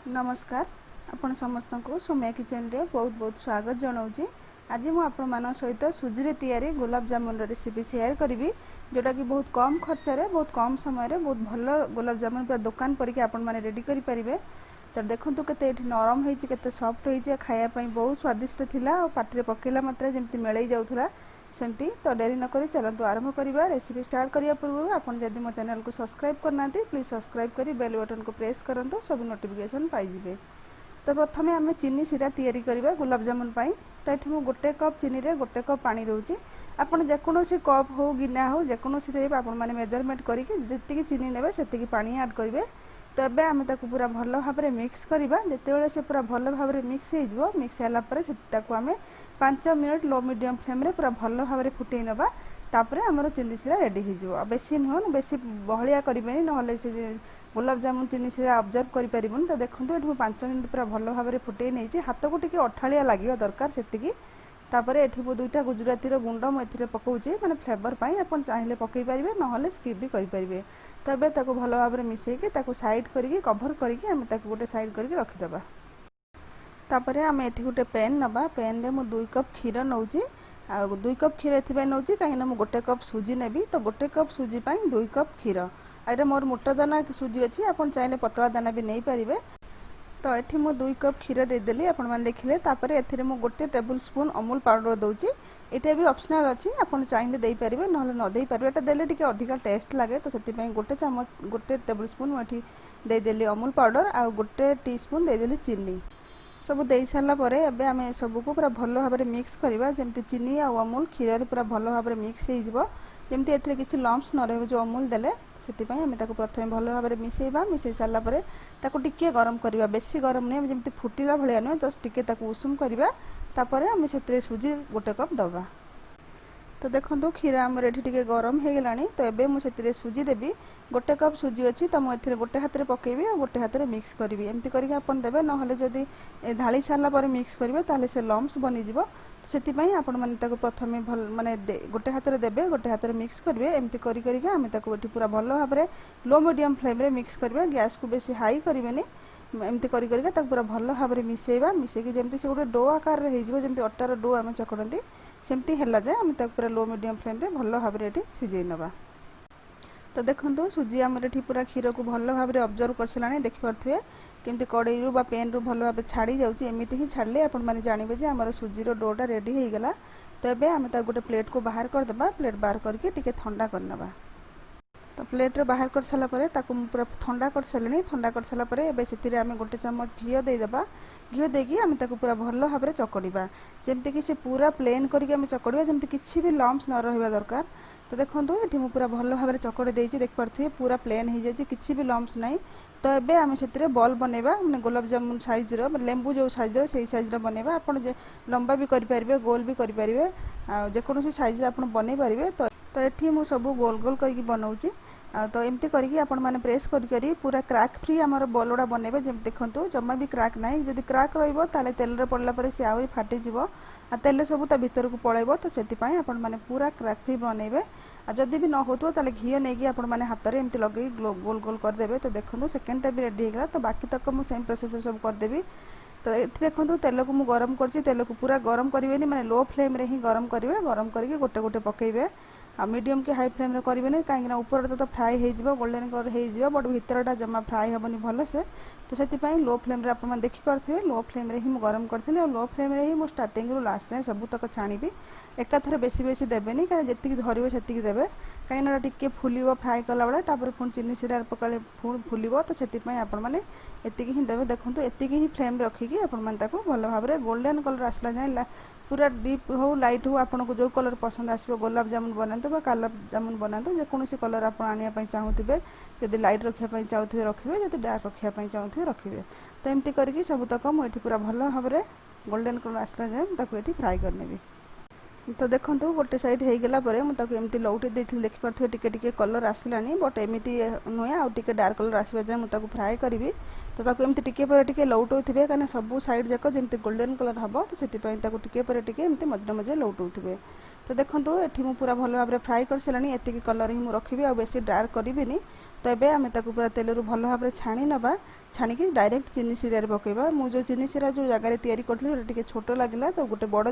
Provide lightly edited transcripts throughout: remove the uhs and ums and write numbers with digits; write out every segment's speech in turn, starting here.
ନମସ୍କାର, ଆପଣ ସମସ୍ତଙ୍କୁ ସୌମ୍ୟା କିଚେନରେ ବହୁତ ବହୁତ ସ୍ୱାଗତ ଜଣାଉଛି। ଆଜି ମୁଁ ଆପଣମାନଙ୍କ ସହିତ ସୁଜିରେ ତିଆରି ଗୋଲାପଜାମୁନର ରେସିପି ସେୟାର କରିବି, ଯେଉଁଟାକି ବହୁତ କମ୍ ଖର୍ଚ୍ଚରେ, ବହୁତ କମ୍ ସମୟରେ ବହୁତ ଭଲ ଗୋଲାପଜାମୁନ ପୁରା ଦୋକାନ ପରିକି ଆପଣମାନେ ରେଡ଼ି କରିପାରିବେ। ତ ଦେଖନ୍ତୁ କେତେ ଏଠି ନରମ ହେଇଛି, କେତେ ସଫ୍ଟ ହେଇଛି ଆଉ ଖାଇବା ପାଇଁ ବହୁତ ସ୍ୱାଦିଷ୍ଟ ଥିଲା ଆଉ ପାଟିରେ ପକାଇଲା ମାତ୍ରେ ଯେମିତି ମିଳେଇ ଯାଉଥିଲା ସେମିତି। ତ ଡେରି ନକରି ଚାଲନ୍ତୁ ଆରମ୍ଭ କରିବା। ରେସିପି ଷ୍ଟାର୍ଟ କରିବା ପୂର୍ବରୁ ଆପଣ ଯଦି ମୋ ଚ୍ୟାନେଲକୁ ସବସ୍କ୍ରାଇବ୍ କରିନାହାନ୍ତି, ପ୍ଲିଜ୍ ସବସ୍କ୍ରାଇବ୍ କରି ବେଲ୍ ବଟନ୍କୁ ପ୍ରେସ୍ କରନ୍ତୁ, ସବୁ ନୋଟିଫିକେସନ୍ ପାଇଯିବେ। ତ ପ୍ରଥମେ ଆମେ ଚିନି ଶିରା ତିଆରି କରିବା ଗୋଲାପଜାମୁନ ପାଇଁ। ତ ଏଠି ମୁଁ 1 କପ୍ ଚିନିରେ 1 କପ୍ ପାଣି ଦେଉଛି। ଆପଣ ଯେକୌଣସି କପ୍ ହେଉ, ଗିନା ହେଉ, ଯେକୌଣସିଥିରେ ଆପଣମାନେ ମେଜରମେଣ୍ଟ କରିକି ଯେତିକି ଚିନି ନେବେ ସେତିକି ପାଣି ଆଡ଼୍ କରିବେ। ତ ଏବେ ଆମେ ତାକୁ ପୁରା ଭଲ ଭାବରେ ମିକ୍ସ କରିବା। ଯେତେବେଳେ ସେ ପୁରା ଭଲ ଭାବରେ ମିକ୍ସ ହେଇଯିବ, ମିକ୍ସ ହେଲା ପରେ ତାକୁ ଆମେ 5 ମିନିଟ୍ ଲୋ ମିଡ଼ିୟମ୍ ଫ୍ଲେମ୍ରେ ପୁରା ଭଲ ଭାବରେ ଫୁଟେଇ ନେବା। ତାପରେ ଆମର ଚିନି ଶିରା ରେଡ଼ି ହେଇଯିବ। ଆଉ ବେଶୀ ନୁହଁ, ବେଶୀ ବହଳିଆ କରିବେନି, ନହେଲେ ସେ ଗୋଲାପଜାମୁନ ଚିନି ଶିରା ଅବଜର୍ଭ କରିପାରିବୁନି। ତ ଦେଖନ୍ତୁ, ଏଠି ମୁଁ 5 ମିନିଟ୍ ପୁରା ଭଲ ଭାବରେ ଫୁଟେଇ ନେଇଛି। ହାତକୁ ଟିକେ ଅଠାଳିଆ ଲାଗିବା ଦରକାର ସେତିକି। ତାପରେ ଏଠି ମୁଁ ଦୁଇଟା ଗୁଜୁରାତିର ଗୁଣ୍ଡ ମୁଁ ଏଥିରେ ପକାଉଛି, ମାନେ ଫ୍ଲେଭର ପାଇଁ। ଆପଣ ଚାହିଁଲେ ପକାଇ ପାରିବେ, ନହେଲେ ସ୍କିପ୍ ବି କରିପାରିବେ। ତ ଏବେ ତାକୁ ଭଲ ଭାବରେ ମିଶାଇକି ତାକୁ ସାଇଡ଼୍ କରିକି, କଭର୍ କରିକି ଆମେ ତାକୁ ଗୋଟେ ସାଇଡ଼୍ କରିକି ରଖିଦେବା। ତାପରେ ଆମେ ଏଠି ଗୋଟେ ପେନ୍ ନେବା। ପେନ୍ରେ ମୁଁ 2 କପ୍ କ୍ଷୀର ନେଉଛି। ଆଉ 2 କପ୍ କ୍ଷୀର ଏଥିପାଇଁ ନେଉଛି କାହିଁକିନା ମୁଁ 1 କପ୍ ସୁଜି ନେବି। ତ 1 କପ୍ ସୁଜି ପାଇଁ 2 କପ୍ କ୍ଷୀର। ଆଉ ଏଇଟା ମୋର ମୋଟା ଦାନା ସୁଜି ଅଛି, ଆପଣ ଚାହିଁଲେ ପତଳା ଦାନା ବି ନେଇପାରିବେ। ତ ଏଠି ମୁଁ 2 କପ୍ କ୍ଷୀର ଦେଇଦେଲି, ଆପଣମାନେ ଦେଖିଲେ। ତାପରେ ଏଥିରେ ମୁଁ 1 ଟେବୁଲ୍ ସ୍ପୁନ୍ ଅମୁଲ ପାଉଡ଼ର ଦେଉଛି। ଏଇଟା ବି ଅପସନାଲ୍ ଅଛି, ଆପଣ ଚାହିଁଲେ ଦେଇପାରିବେ, ନହେଲେ ନ ଦେଇପାରିବେ। ଏଇଟା ଦେଲେ ଟିକେ ଅଧିକା ଟେଷ୍ଟ ଲାଗେ, ତ ସେଥିପାଇଁ 1 ଚାମଚ, 1 ଟେବୁଲ୍ ସ୍ପୁନ୍ ମୁଁ ଏଠି ଦେଇଦେଲି ଅମୁଲ ପାଉଡ଼ର ଆଉ 1 ଟି ସ୍ପୁନ୍ ଦେଇଦେଲି ଚିନି। ସବୁ ଦେଇ ସାରିଲା ପରେ ଏବେ ଆମେ ଏସବୁକୁ ପୁରା ଭଲ ଭାବରେ ମିକ୍ସ କରିବା, ଯେମିତି ଚିନି ଆଉ ଅମୁଲ କ୍ଷୀରରେ ପୁରା ଭଲ ଭାବରେ ମିକ୍ସ ହେଇଯିବ, ଯେମିତି ଏଥିରେ କିଛି ଲମ୍ପସ୍ ନ ରହିବ ଯେଉଁ ଅମୁଲ ଦେଲେ। ସେଥିପାଇଁ ଆମେ ତାକୁ ପ୍ରଥମେ ଭଲ ଭାବରେ ମିଶାଇବା। ମିଶାଇ ସାରିଲା ପରେ ତାକୁ ଟିକିଏ ଗରମ କରିବା। ବେଶୀ ଗରମ ନୁହେଁ, ଯେମିତି ଫୁଟିଲା ଭଳିଆ ନୁହେଁ, ଜଷ୍ଟ ଟିକେ ତାକୁ ଉଷୁମ କରିବା। ତାପରେ ଆମେ ସେଥିରେ ସୁଜି 1 କପ୍ ଦେବା। ତ ଦେଖନ୍ତୁ, କ୍ଷୀର ଆମର ଏଠି ଟିକେ ଗରମ ହେଇଗଲାଣି। ତ ଏବେ ମୁଁ ସେଥିରେ ସୁଜି ଦେବି। 1 କପ୍ ସୁଜି ଅଛି, ତ ମୁଁ ଏଥିରେ ଗୋଟେ ହାତରେ ପକାଇବି ଆଉ ଗୋଟେ ହାତରେ ମିକ୍ସ କରିବି। ଏମିତି କରିକି ଆପଣ ଦେବେ, ନହେଲେ ଯଦି ଢାଳି ସାରିଲା ପରେ ମିକ୍ସ କରିବେ, ତାହେଲେ ସେ ଲମ୍ପସ୍ ବନିଯିବ। ତ ସେଥିପାଇଁ ଆପଣମାନେ ତାକୁ ପ୍ରଥମେ ଭଲ ମାନେ ଗୋଟେ ହାତରେ ଦେବେ, ଗୋଟେ ହାତରେ ମିକ୍ସ କରିବେ। ଏମିତି କରି କରିକି ଆମେ ତାକୁ ଏଠି ପୁରା ଭଲ ଭାବରେ ଲୋ ମିଡ଼ିୟମ୍ ଫ୍ଲେମ୍ରେ ମିକ୍ସ କରିବା। ଗ୍ୟାସ୍କୁ ବେଶୀ ହାଇ କରିବେନି। ଏମିତି କରି କରିକା ତାକୁ ପୁରା ଭଲ ଭାବରେ ମିଶାଇବା। ମିଶାଇକି ଯେମିତି ସେ ଗୋଟେ do ଆକାରରେ ହେଇଯିବ, ଯେମିତି ଅଟାର do ଆମେ ଚକଟନ୍ତି, ସେମିତି ହେଲା ଯାଏ ଆମେ ତାକୁ ପୁରା ଲୋ ମିଡ଼ିୟମ୍ ଫ୍ଲେମ୍ରେ ଭଲ ଭାବରେ ଏଠି ସିଝେଇ ନେବା। ତ ଦେଖନ୍ତୁ, ସୁଜି ଆମର ଏଠି ପୁରା କ୍ଷୀରକୁ ଭଲ ଭାବରେ ଅବଜର୍ଭ କରିସାରିଲାଣି। ଦେଖିପାରୁଥିବେ କେମିତି କଡ଼େଇରୁ ବା ପେନ୍ରୁ ଭଲ ଭାବରେ ଛାଡ଼ି ଯାଉଛି। ଏମିତି ହିଁ ଛାଡ଼ିଲେ ଆପଣମାନେ ଜାଣିବେ ଯେ ଆମର ସୁଜିର ଡୋଟା ରେଡ଼ି ହେଇଗଲା। ତ ଏବେ ଆମେ ତାକୁ ଗୋଟେ ପ୍ଲେଟ୍କୁ ବାହାର କରିଦେବା। ପ୍ଲେଟ୍ ବାହାର କରିକି ଟିକେ ଥଣ୍ଡା କରିନେବା। ତ ପ୍ଲେଟ୍ରେ ବାହାର କରିସାରିଲା ପରେ ତାକୁ ମୁଁ ପୁରା ଥଣ୍ଡା କରିସାରିଲିଣି। ଥଣ୍ଡା କରିସାରିଲା ପରେ ଏବେ ସେଥିରେ ଆମେ 1 ଚାମଚ ଘିଅ ଦେଇଦେବା। ଘିଅ ଦେଇକି ଆମେ ତାକୁ ପୁରା ଭଲ ଭାବରେ ଚକଡ଼ିବା, ଯେମିତିକି ସେ ପୁରା ପ୍ଲେନ୍ କରିକି ଆମେ ଚକଡ଼ିବା, ଯେମିତି କିଛି ବି ଲମ୍ପସ୍ ନ ରହିବା ଦରକାର। ତ ଦେଖନ୍ତୁ, ଏଠି ମୁଁ ପୁରା ଭଲ ଭାବରେ ଚକଡ଼ି ଦେଇଛି। ଦେଖିପାରୁଥିବେ, ପୁରା ପ୍ଲେନ୍ ହେଇଯାଇଛି, କିଛି ବି ଲମ୍ପସ୍ ନାହିଁ। ତ ଏବେ ଆମେ ସେଥିରେ ବଲ୍ ବନେଇବା, ମାନେ ଗୋଲାପଜାମୁନ ସାଇଜ୍ର, ଲେମ୍ବୁ ଯେଉଁ ସାଇଜ୍ର ସେଇ ସାଇଜ୍ର ବନେଇବା। ଆପଣ ଲମ୍ବା ବି କରିପାରିବେ, ଗୋଲ ବି କରିପାରିବେ, ଆଉ ଯେକୌଣସି ସାଇଜ୍ରେ ଆପଣ ବନେଇ ପାରିବେ। ତ ଏଠି ମୁଁ ସବୁ ଗୋଲ ଗୋଲ କରିକି ବନାଉଛି। ଆଉ ତ ଏମିତି କରିକି ଆପଣମାନେ ପ୍ରେସ୍ କରି କରି ପୁରା କ୍ରାକ୍ ଫ୍ରି ଆମର ବଲ୍ ଗୁଡ଼ା ବନେଇବେ। ଯେମିତି ଦେଖନ୍ତୁ, ଜମା ବି କ୍ରାକ୍ ନାହିଁ। ଯଦି କ୍ରାକ୍ ରହିବ, ତାହେଲେ ତେଲରେ ପଡ଼ିଲା ପରେ ସେ ଆହୁରି ଫାଟିଯିବ ଆଉ ତେଲ ସବୁ ତା ଭିତରକୁ ପଳେଇବ। ତ ସେଥିପାଇଁ ଆପଣମାନେ ପୁରା କ୍ରାକ୍ ଫ୍ରି ବନେଇବେ। ଆଉ ଯଦି ବି ନ ହେଉଥିବ, ତାହେଲେ ଘିଅ ନେଇକି ଆପଣମାନେ ହାତରେ ଏମିତି ଲଗେଇ ଗୋଲ ଗୋଲ କରିଦେବେ। ତ ଦେଖନ୍ତୁ, ସେକେଣ୍ଡଟା ବି ରେଡ଼ି ହେଇଗଲା। ତ ବାକି ତକ ମୁଁ ସେମ୍ ପ୍ରୋସେସ୍ରେ ସବୁ କରିଦେବି। ତ ଏଠି ଦେଖନ୍ତୁ, ତେଲକୁ ମୁଁ ଗରମ କରିଛି। ତେଲକୁ ପୁରା ଗରମ କରିବେନି, ମାନେ ଲୋ ଫ୍ଲେମ୍ରେ ହିଁ ଗରମ କରିବେ। ଗରମ କରିକି ଗୋଟେ ଗୋଟେ ପକାଇବେ। ଆଉ ମିଡ଼ିୟମ୍ କି ହାଇ ଫ୍ଲେମ୍ରେ କରିବେନି, କାହିଁକିନା ଉପରଟା ତ ଫ୍ରାଏ ହେଇଯିବ, ଗୋଲ୍ଡେନ୍ କଲର୍ ହେଇଯିବ, ବଟ୍ ଭିତରଟା ଜମା ଫ୍ରାଏ ହେବନି ଭଲସେ। ତ ସେଥିପାଇଁ ଲୋ ଫ୍ଲେମ୍ରେ, ଆପଣମାନେ ଦେଖିପାରୁଥିବେ, ଲୋ ଫ୍ଲେମ୍ରେ ହିଁ ମୁଁ ଗରମ କରିଥିଲି ଆଉ ଲୋ ଫ୍ଲେମ୍ରେ ହିଁ ମୁଁ ଷ୍ଟାର୍ଟିଂରୁ ଲାଷ୍ଟ ଯାଏଁ ସବୁତକ ଛାଣିବି। ଏକାଥରେ ବେଶୀ ବେଶୀ ଦେବେନି, କାରଣ ଯେତିକି ଧରିବେ ସେତିକି ଦେବେ, କାହିଁକିନା ଏଇଟା ଟିକେ ଫୁଲିବ ଫ୍ରାଏ କଲାବେଳେ। ତାପରେ ପୁଣି ଚିନି ଶିରାରେ ପକାଇଲେ ପୁଣି ଫୁଲିବ। ତ ସେଥିପାଇଁ ଆପଣମାନେ ଏତିକି ହିଁ ଦେବେ। ଦେଖନ୍ତୁ, ଏତିକି ହିଁ ଫ୍ଲେମ୍ ରଖିକି ଆପଣମାନେ ତାକୁ ଭଲ ଭାବରେ ଗୋଲ୍ଡେନ୍ କଲର୍ ଆସିଲା ଯାଏଁ, ପୁରା ଡିପ୍ ହଉ, ଲାଇଟ୍ ହଉ, ଆପଣଙ୍କୁ ଯେଉଁ କଲର୍ ପସନ୍ଦ ଆସିବ, ଗୋଲାପ ଜାମୁନ ବନାନ୍ତୁ ବା କାଲା ଜାମୁନ ବନାନ୍ତୁ, ଯେକୌଣସି କଲର୍ ଆପଣ ଆଣିବା ପାଇଁ ଚାହୁଁଥିବେ। ଯଦି ଲାଇଟ୍ ରଖିବା ପାଇଁ ଚାହୁଁଥିବେ ରଖିବେ, ଯଦି ଡାର୍କ ରଖିବା ପାଇଁ ଚାହୁଁଥିବେ ରଖିବେ। ତ ଏମିତି କରିକି ସବୁତକ ମୁଁ ଏଠି ପୁରା ଭଲ ଭାବରେ ଗୋଲ୍ଡେନ୍ କଲର୍ ଆସିଲା ଯାଏଁ ମୁଁ ତାକୁ ଏଠି ଫ୍ରାଏ କରିନେବି। ତ ଦେଖନ୍ତୁ, ଗୋଟେ ସାଇଡ଼୍ ହେଇଗଲା ପରେ ମୁଁ ତାକୁ ଏମିତି ଲଉଟି ଦେଇଥିଲି। ଦେଖିପାରୁଥିବେ, ଟିକେ ଟିକେ କଲର୍ ଆସିଲାଣି, ବଟ୍ ଏମିତି ନୁହେଁ, ଆଉ ଟିକେ ଡାର୍କ କଲର୍ ଆସିବା ଯାଏଁ ମୁଁ ତାକୁ ଫ୍ରାଏ କରିବି। ତ ତାକୁ ଏମିତି ଟିକେ ପରେ ଟିକେ ଲଉଟଉଥିବେ, କାହିଁକିନା ସବୁ ସାଇଡ଼୍ ଯାକ ଯେମିତି ଗୋଲ୍ଡେନ୍ କଲର୍ ହେବ। ତ ସେଥିପାଇଁ ତାକୁ ଟିକେ ପରେ ଟିକେ ଏମିତି ମଝିରେ ମଝିରେ ଲଉଟଉଥିବେ। ତ ଦେଖନ୍ତୁ, ଏଠି ମୁଁ ପୁରା ଭଲ ଭାବରେ ଫ୍ରାଏ କରିସାରିଲାଣି। ଏତିକି କଲର୍ ହିଁ ମୁଁ ରଖିବି, ଆଉ ବେଶୀ ଡାର୍କ କରିବିନି। ତ ଏବେ ଆମେ ତାକୁ ପୁରା ତେଲରୁ ଭଲ ଭାବରେ ଛାଣି ନେବା। ଛାଣିକି ଡାଇରେକ୍ଟ ଚିନି ଶିରାରେ ପକାଇବା। ମୁଁ ଯେଉଁ ଚିନି ଶିରା ଯେଉଁ ଜାଗାରେ ତିଆରି କରିଥିଲି, ସେଇଟା ଟିକେ ଛୋଟ ଲାଗିଲା, ତ ଗୋଟେ ବଡ଼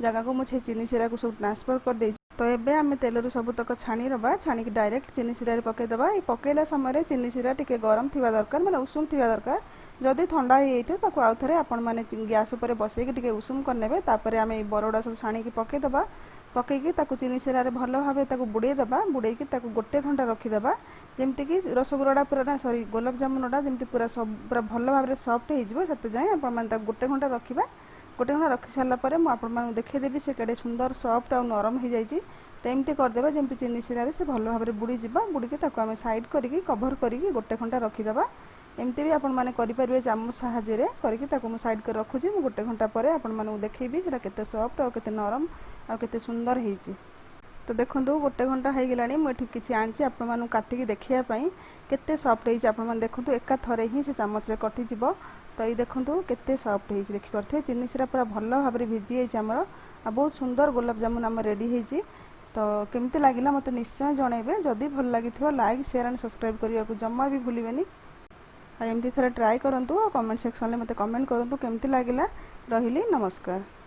ଜାଗାକୁ ମୁଁ ସେ ଚିନି ଶିରାକୁ ସବୁ ଟ୍ରାନ୍ସଫର୍ କରିଦେଇଛି। ତ ଏବେ ଆମେ ତେଲରୁ ସବୁତକ ଛାଣି ନେବା। ଛାଣିକି ଡାଇରେକ୍ଟ ଚିନି ଶିରାରେ ପକାଇଦେବା। ଏଇ ପକାଇଲା ସମୟରେ ଚିନି ଶିରା ଟିକେ ଗରମ ଥିବା ଦରକାର, ମାନେ ଉଷୁମ ଥିବା ଦରକାର। ଯଦି ଥଣ୍ଡା ହେଇଯାଇଥିବ, ତାକୁ ଆଉ ଥରେ ଆପଣମାନେ ଗ୍ୟାସ୍ ଉପରେ ବସେଇକି ଟିକେ ଉଷୁମ କରିନେବେ। ତାପରେ ଆମେ ଏଇ ବରଗୁଡ଼ା ସବୁ ଛାଣିକି ପକାଇଦେବା। ପକାଇକି ତାକୁ ଚିନି ଶିରାରେ ଭଲ ଭାବେ ତାକୁ ବୁଡ଼େଇ ଦେବା। ବୁଡ଼େଇକି ତାକୁ ଗୋଟେ ଘଣ୍ଟା ରଖିଦେବା, ଯେମିତିକି ରସଗୋଲାଟା ପୁରା, ନା ସରି, ଗୋଲାପଜାମୁନଟା ଯେମିତି ପୁରା ସବୁ ପୁରା ଭଲ ଭାବରେ ସଫ୍ଟ ହେଇଯିବ, ସେତେ ଯାଏଁ ଆପଣମାନେ ତାକୁ ଗୋଟେ ଘଣ୍ଟା ରଖିବା। ଗୋଟେ ଘଣ୍ଟା ରଖି ସାରିଲା ପରେ ମୁଁ ଆପଣମାନଙ୍କୁ ଦେଖେଇଦେବି ସେ କେଡ଼େ ସୁନ୍ଦର ସଫ୍ଟ ଆଉ ନରମ ହେଇଯାଇଛି। ତ ଏମିତି କରିଦେବା, ଯେମିତି ଚିନି ଶିରାରେ ସେ ଭଲ ଭାବରେ ବୁଡ଼ିଯିବ। ବୁଡ଼ିକି ତାକୁ ଆମେ ସାଇଡ଼୍ କରିକି, କଭର୍ କରିକି ଗୋଟେ ଘଣ୍ଟା ରଖିଦେବା। ଏମିତି ବି ଆପଣମାନେ କରିପାରିବେ ଚାମଚ ସାହାଯ୍ୟରେ କରିକି। ତାକୁ ମୁଁ ସାଇଡ଼୍ କରି ରଖୁଛି। ମୁଁ ଗୋଟେ ଘଣ୍ଟା ପରେ ଆପଣମାନଙ୍କୁ ଦେଖେଇବି ସେଇଟା କେତେ ସଫ୍ଟ ଆଉ କେତେ ନରମ ଆଉ କେତେ ସୁନ୍ଦର ହେଇଛି। ତ ଦେଖନ୍ତୁ, ଗୋଟେ ଘଣ୍ଟା ହେଇଗଲାଣି। ମୁଁ ଏଠି କିଛି ଆଣିଛି ଆପଣମାନଙ୍କୁ କାଟିକି ଦେଖିବା ପାଇଁ କେତେ ସଫ୍ଟ ହେଇଛି। ଆପଣମାନେ ଦେଖନ୍ତୁ, ଏକା ଥରେ ହିଁ ସେ ଚାମଚରେ କଟିଯିବ। ତ ଏଇ ଦେଖନ୍ତୁ, କେତେ ସଫ୍ଟ ହେଇଛି, ଦେଖିପାରୁଥିବେ। ଚିନି ଶିରା ପୁରା ଭଲ ଭାବରେ ଭିଜି ଯାଇଛି ଆମର, ଆଉ ବହୁତ ସୁନ୍ଦର ଗୋଲାପଜାମୁନ ଆମର ରେଡ଼ି ହେଇଛି। ତ କେମିତି ଲାଗିଲା ମୋତେ ନିଶ୍ଚୟ ଜଣାଇବେ। ଯଦି ଭଲ ଲାଗିଥିବ, ଲାଇକ୍, ସେୟାର ଆଣ୍ଡ ସବସ୍କ୍ରାଇବ୍ କରିବାକୁ ଜମା ବି ଭୁଲିବେନି। ଆଉ ଏମିତି ଥରେ ଟ୍ରାଏ କରନ୍ତୁ ଆଉ କମେଣ୍ଟ ସେକ୍ସନରେ ମୋତେ କମେଣ୍ଟ କରନ୍ତୁ କେମିତି ଲାଗିଲା। ରହିଲି, ନମସ୍କାର।